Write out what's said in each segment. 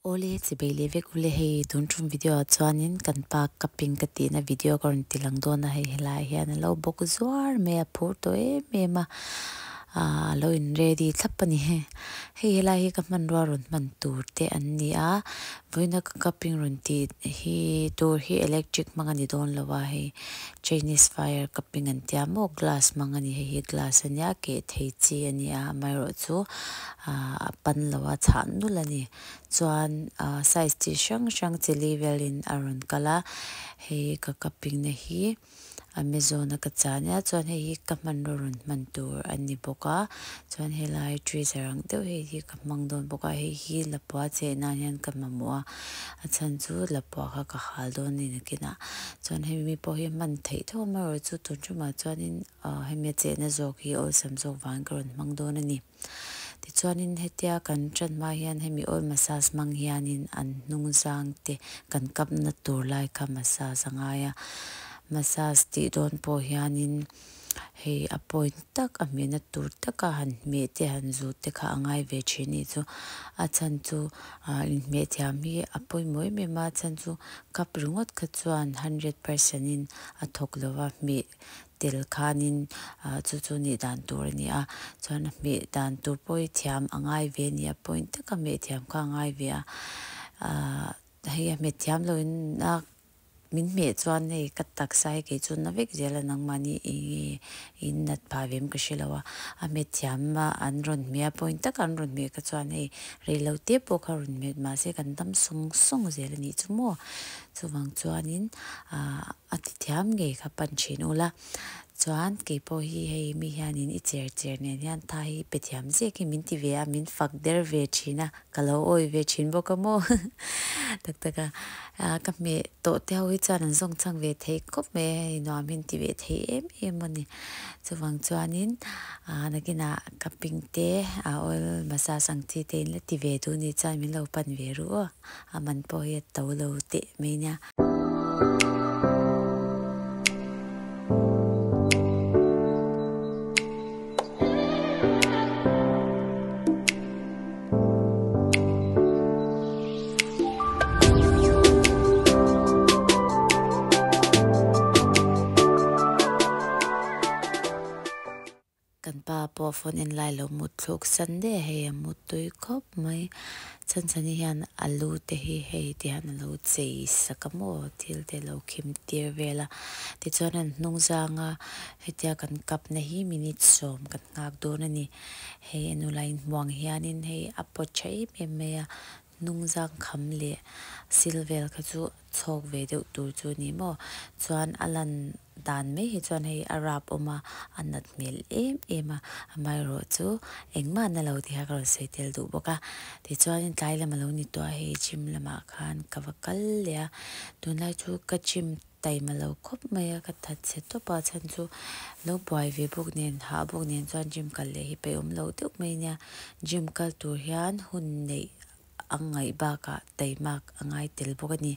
Awle chibei leh vek ule hei tun tum video ah chuanin kan pa cupping ka tihna video ka rawn ti lang dawn a hei helaiah hian a lo bawk zuar mai a phur tawh em em a ah a lo in ready thlap a ni hei helai hi ka hmanrua rawn hman tur te an ni a vawiina ka cupping rawn tih hi tur hi electric hmang a ni dawn lo a hei chinese fire cupping an tia maw glass hmang a ni hei hi glass a nia keh thei chi a ni a amaherawhchu ah a pan lo a chhah nulh a ni. Chuan ah size chi hrang hrang chi li velin a rawn kal a hei ka cupping na hi amazon a ka chah ania chuan hei hi ka hmanraw rawn hman tur a ni bawk a chuan helai tweezer ang deuh hei hi ka hmang dawn bawk a hei hi lapua cheh nan hian ka mamawh a a chhan chu lapua kha ka hal dawn a ni nakinah chuan hemi pawh hi hman theih tho amaherawhchu tun tumah chuanin ah hemi a chehna zawk hi awlsam zawk vangin ka rawn hmang dawn a ni. Tichuanin hetia kan tan hma hian hemi oil massage hmang hianin an hnung zang te kan kapna tur lai kha massage a ngai a, massage tih dawn pawh hianin hei a point tak a hmehna tur taka han hmeh te han zut te kha a ngai ve thin anih chu a chhan chu ah inhmeh thiam hi a pawimawh em em a a chhan chu kap ringawt kha chuan hundred percent in a thawk lo va hmeh tel khanin ah chu chu nih dan tur a ni a chuan a hmeh dan tur pawh hi thiam a ngai ve a ni a point taka hmeh thiam kha a ngai ve a ahh hei a hmet thiam loh in a min hmeh chuan hei ka taksa hi kei chu na vek zel a nangmahni eng nge in nat phah ve em ka hre lo a a hmet thiam a an rawn hmeh a point taka an rawn hmeh kha chuan hei rei lo te pawh kha rawn hmet mahse kan dam sawng sawng zel a nih chu maw chuvang chuanin ahh. A ti thiam ngei kha pan thin ula chuan keipawh hi hei mi hianin i cher cher nen hian tha hi pe thiam zek hi min ti ve a min fak der ve thin a ka lo awi ve thin bawk a maw tak tak a ka hmeh tawh te ho hi chuan an zawng chhang ve thei khawp mai a hei nuam hi an ti ve thei em em a ni chuvang chuanin nakinah ka ping te a oil massage ang chi te in la ti ve duh ni chuan min lo pan ve ru aw. A man pawh hi a to lo teh mai nia. Kan pa pawh phone en lai lo mut thluk san daih a hei a mut tui khawp mai. Chhanchhani hian alu te hi hei ti hian a lo chei sak a maw thil te a lo khim tir vel a tichuan an hnung zanga hetia kan kapna hi minute sawm kan nghak dawn a ni. Hei a nu laiin hmuang hianin hei a pawt tha em em mai a hnung zang kham leh sil vel kha chu chhawk ve deuh tur chu a ni maw chuan a lan dan mai hi chuan hei a rap awm a a nat hmel em em a amaherawh chu engmah na lo tih kha ka rawn sawi tel duh bawk a tichuanin tlai lam a lo ni tawh a hei gym lamah khan ka va kal leh a tunlai chu ka gym taima lo khawp mai a ka that chhe tawp a chhan chu lo buai ve bawk nen hah bawk nen chuan gym kal leh hi peihawm lo deuh mai a nia gym kal tur hian hun neih a ngaih bakah taimak a ngai tel bawk a ni.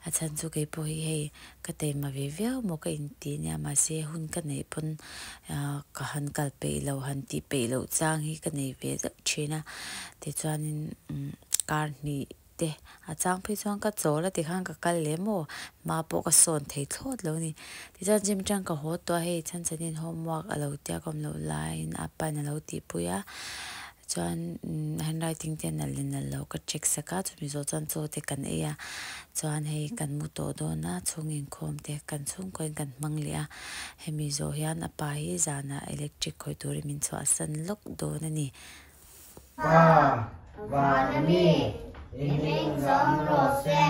A chhan chu kei pawh hi hei ka taima ve viau maw ka inti nia mahse hun ka neih pawn ah ka han kal peih loh han tih peih loh chang hi ka nei ve zeuh thin a tichuanin umm kar hnih te a chang phei chuan ka chawl a tikhan ka kal leh maw hma pawh ka sawn thei thlawt lo a ni. Tichuan gym atang ka haw tawh a hei chhanchhanin homework a lo tia ka awm loh laiin a pain a lo tihpui a. Chuan handwriting te nalh leh nalh loh ka check sak a chumi zawh chuan chaw te kan ei a chuan hei kan mu tawh dawn a chhung inkhawm te kan chhungkaw in kan hmang leh a hemi zawh hian a pa hi zanah electric khawih turin min chhuahsan lawk dawn a ni. Pa, van a mi, i hming zam rawh se,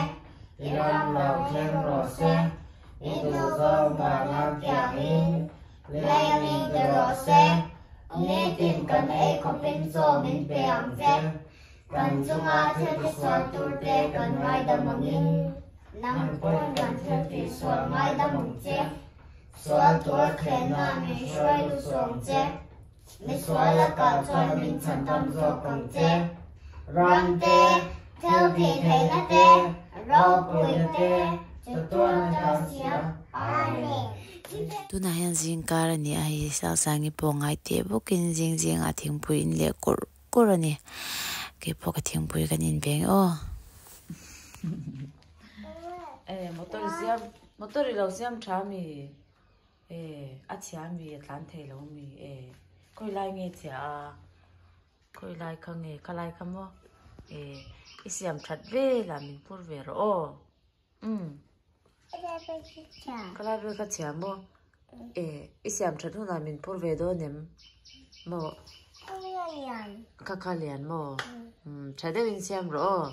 i ram lo thleng rawh se, i duhzawng vana tiangin lei mi ti rawh se. Nitin kan ei khawpin chaw min pe ang che. Kan chunga thil tisual turte kan ngaidam angin, nang pawn kan thil tihsual ngaidam ang che. Sual tuar thlenna min hruai lu suh ang che. Misual a kal chuan min chhandam zawk ang che. Ram te, thil tih theihna te, ropuina te, chatuan ta siam. Amen. Tunah hian zing kar a ni a, hei Sangsangi pawh ngai teh bawkin zing zingah thingpui in leh kawrh kawrh a ni. Keipawh ka thingpui kan in ve ang aw. E motor siam motor i lo siam tha mi e a chhia mi a tlan thei lo mi e khawi lai nge chhia a khawi lai kha nge kha lai kha maw e i siam that vel a min phur ve rawh aw umm kha lai vel kha chhia maw e i siam that hunah min phur ve dawn em maw kha kha lian maw umm tha deuhin siam rawh aw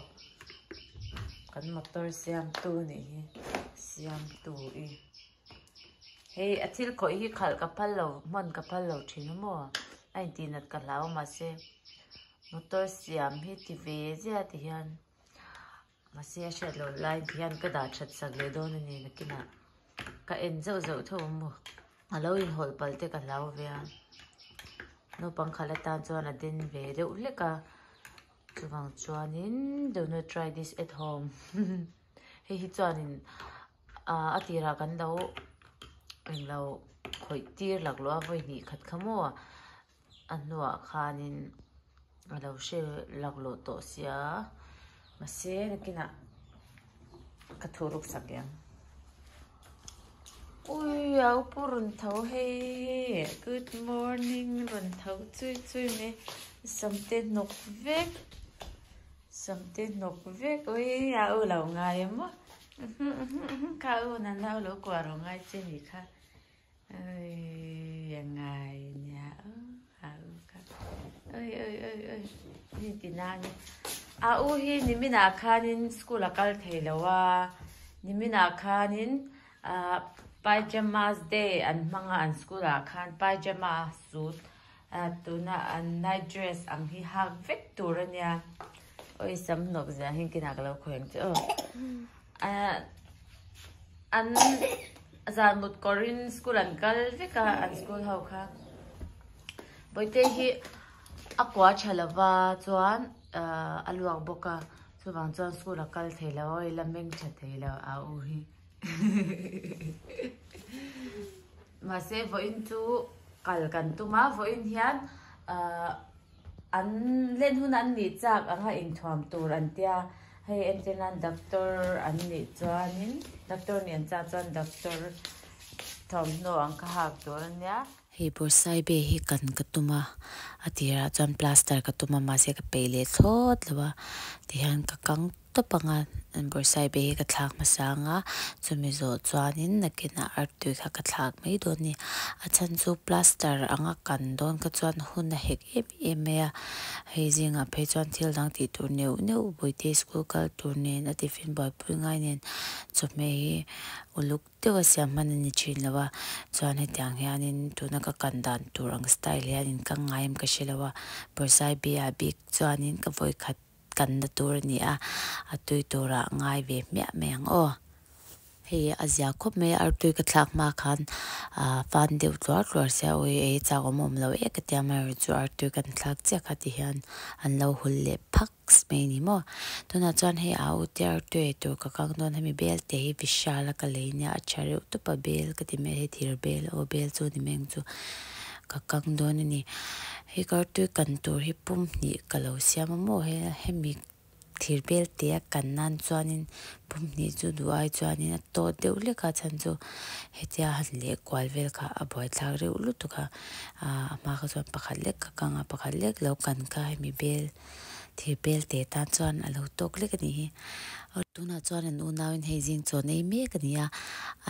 kan motor siam tu nih hi siam tu i hei a thil khawih hi khalh ka phal lo hman ka phal lo thin a maw a intih nat ka hlau mahse motor siam hi ti ve zia ti hian mahse a hriat loh lai ti hian ka dah that sak leh dawn a ni nakinah ka en zauh zauh tho ang maw a lo inhawlh palh te ka hlau ve a naupang khalh atan chuan a den ve deuh hlek a chuvang chuanin do not try this at home hei hi chuanin ah a tirah kan lo englo khawih tir laklawh a vawi hnih khat kha maw a hnuah khanin a lo hre laklawh tawh sia mahse nakinah ka thu ruk sak leh ang ui a upa rawn tho hei good morning rawn tho chui chui mai samte hnawk vek samte hnawk vek ui a u lo ngai a maw kha u nana u lo kuah rawh ngai che ni kha. Ơi ngai nia a u kha oi oi oi oi ni ti na ni a u hi niminah khanin school a kal thei lo a niminah khanin ah pyjamas day an hmang a an school ah khan pyjama suit ah tuna an night dress ang hi hak vek tur a nia oi sam hnawk zia hi kinah ka lo khawi ang che aw ah an zan mut kawrin school an kal vek a an school ho kha bawihte hi a kua tha lova chuan ah a luak bawk a chuvang chuan school a kal thei lo a ila meng tha thei lo a u hi mahse vawiin chu kal kan tum a vawiin hian ah An len hun an nih chak anga inthuam tur an tia, hei entir nan doctor an nih chuanin doctor nih an chak chuan doctor thawmhnaw ang kha hak tur a nia. Hei Bawrhsaibe hi kan ka tum a, a tirah chuan plaster ka tum a mahse ka peih leh thlawt lo a, tihian ka kang tawp anga Bawrhsaibe hi ka thlak hmasa anga chumi zawh chuanin nakinah artui kha ka thlak mai dawn a ni. A chhan chu plaster anga kan dawn kha chuan hun a hek em em mai a, hei zingah phei chuan thil dang tih tur neuh neuh Bawihte school kal tur nen a tiffin buaipui ngai nen chawhmeh hi uluk deuh a siam hman a ni thin lo a, chuan hetiang hianin tuna ka kan dan tur ang style hianin ka ngai em ka hre lo a, Bawrhsaibe ah bik chuanin ka vawikhat Kanna tur a ni a, a tui turah ngai ve hmiah mai ang aw. Hei a zia khawp mai a, artui ka thlak hma khan ah fan deuh tluar tluar sia ui ei chak awm awm lo e ka tia amaherawh chu artui kan thlak chiah kha ti hian an lo hul leh phak mai a ni maw. Tunah chuan hei a ute artui ei tur ka kang dawn hemi bel te hi Vishal a ka lei nia a tha reuh tawp a bel ka ti mai a hei thir bel aw bel chu ni mai ang chu ka kang dawn a ni. Hei kartui kan tur hi pum hnih ka lo siam a maw he hemi thir bel te a kan nan chuanin pum hnih chu duh ai chuanin a tawt deuh hlek a chhan chu hetia han leh kual vel kha a buaithlak reuh lutuk a ah a hma kha chuan pakhat lek ka kang a pakhat lek lo kan kha hemi bel thir bel te tan chuan a lo tawk lek a nih hi. Tunah chuan an unauin hei zing chaw nei mek a ni a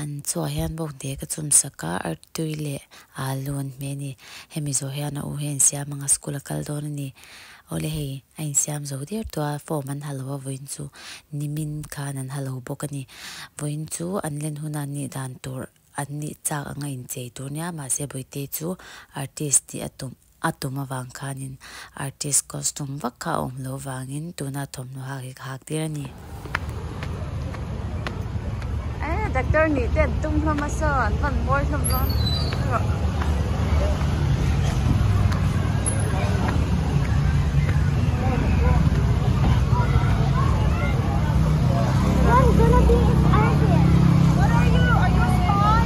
an chhuah hian bawk hneh ka chum sak a artui leh alu an hmeh a ni hemi zawh hian a u hi a insiam anga school a kal dawn a ni awle hei a insiam zo der tawh a form an ha lo a vawiin chu nimin khan an ha lo bawk a ni vawiin chu an len huna an nih dan tur an nih chak anga inchei tur nia mahse bawihte chu artist tih a tum a tum avang khanin artist costume vak kha a awm loh vangin tuna thawmhnaw hak hi ka hak tir a ni. Eh doctor nih te an tum hlawm a saw an van mawi hlawm dawn rawh. I'm gonna be an artist. What are you? Are you a spy?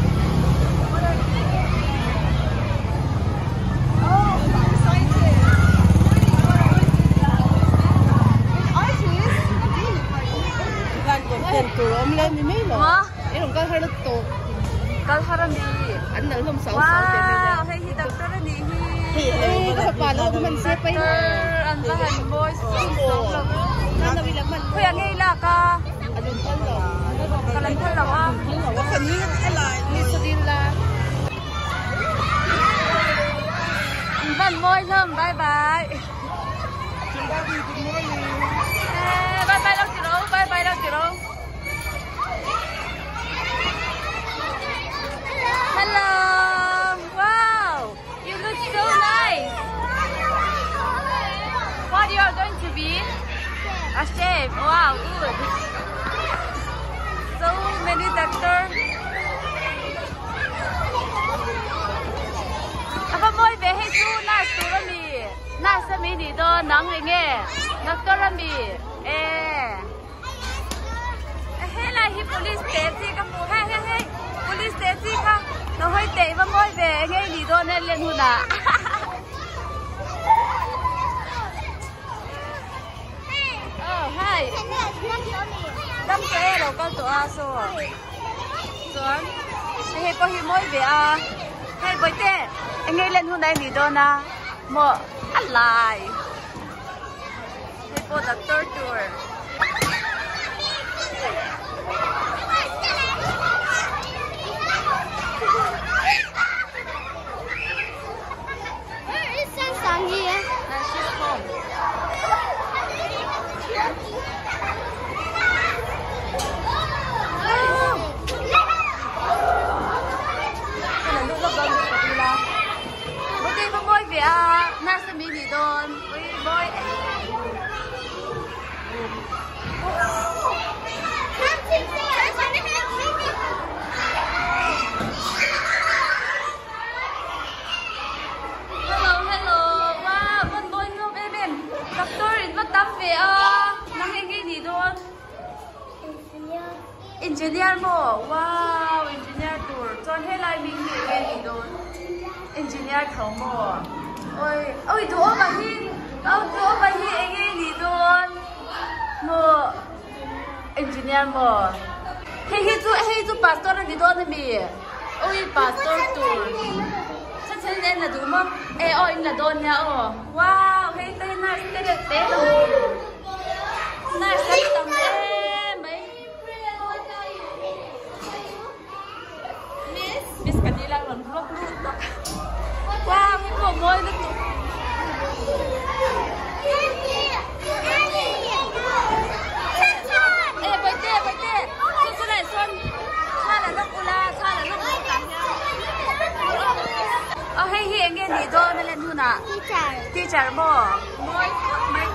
What are you? Oh, you're a scientist. An artist? Wow, hei hi doctor a nih hi. Doctor an va han mawi sawm sawm lo. Khawi ah nge i lak a? Ka lan phal lo a. An van mawi hlawm bye bye. Bye bye lo ti ro, bye bye lo ti ro. Hello! Wow! You look so nice! What you are going to be? A chef. Wow, good. So many doctor. Ava mawi ve hei chu nurse tur a mi. Nurse a mi nih dawn nang enge doctor a mi e. Helai hi police te chi ka hmu hei hei hei police te chi kha lo hawi teh va mawi ve enge i nih dawn e len hunah oh hi dam tawh e lo kal tawh a saw chuan hei pawh hi mawi ve a hei bawihte enge i len hunah i nih dawn a maw a lai. Hei pawh doctor tur. Where is Sansangi? She's home. Mawi ve a nurse a mi nih dawn. Ui mawi Hello hello wow van mawi hlawm em em doctor in va tam ve a nang eng nge nih dawn engineer maw wow engineer tur chuan helai hming hi eng nge nih dawn engineer tho maw awi awi duhawm ah hi aw duhawm ah hi eng nge nih dawn maw engineer maw hei hi chu hei chu pastor a ni dawn ami awi pastor tur chhan chhan in la duh maw e aw in la dawn nia aw wow hei te hi nurse te reuh te lo nurse an tam em mai. Miss ka ni lang rawn vlog lut tak. Wow, hei pawh mawi lutuk. E bawihte bawihte chu chu leh sawn thla la lawk ula thla la lawk ula tah hian. Aw hei hi eng nge nih dawn a len hunah? Teacher. Teacher maw? Mawi khawp mai.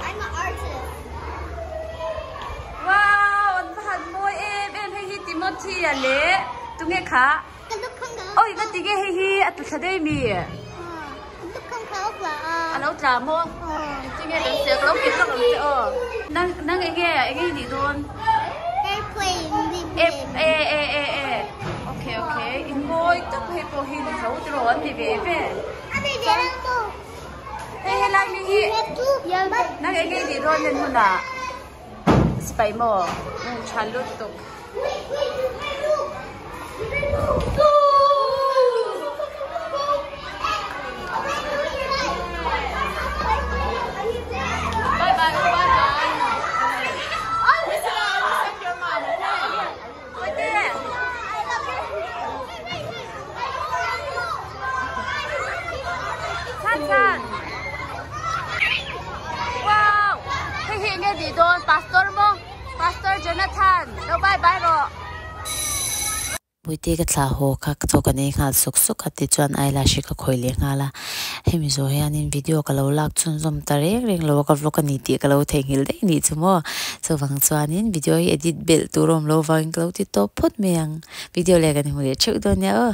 I'm an artist. Wow an va han mawi em em hei hi Timothy a leh tunge kha awi va ti nge hei hi a tlu thla daih mi a lo tla maw engtin nge kan siam ka lo kit lawk ang che aw nang nang enge enge i nih dawn e e e e e okay okay in mawi tak hei pawh hi ni tho tiraw an ti ve ve Hei helai mi hi nang eng nge tih dawn nen hunah sipai maw tha lutuk. Bye bye bye bye. Wow! Hei hi nge tih dawn Pastor maw? Pastor Jonathan lo bye bye rawh. Puite ka thlah haw kha ka chaw ka nei nghal sawk sawk a tichuan eyelash hi ka khawih leh nghal a, hemi zawh hianin video ka lo lak chhunzawm ta reng reng lo a ka vlog a ni tih ka lo theihnghilh daih nih chu maw. Chuvang chuanin video hi edit belh tur a awm lo vangin ka lo ti tawp phawt mai ang. Video leh kan hmu leh theuh dawn nia aw.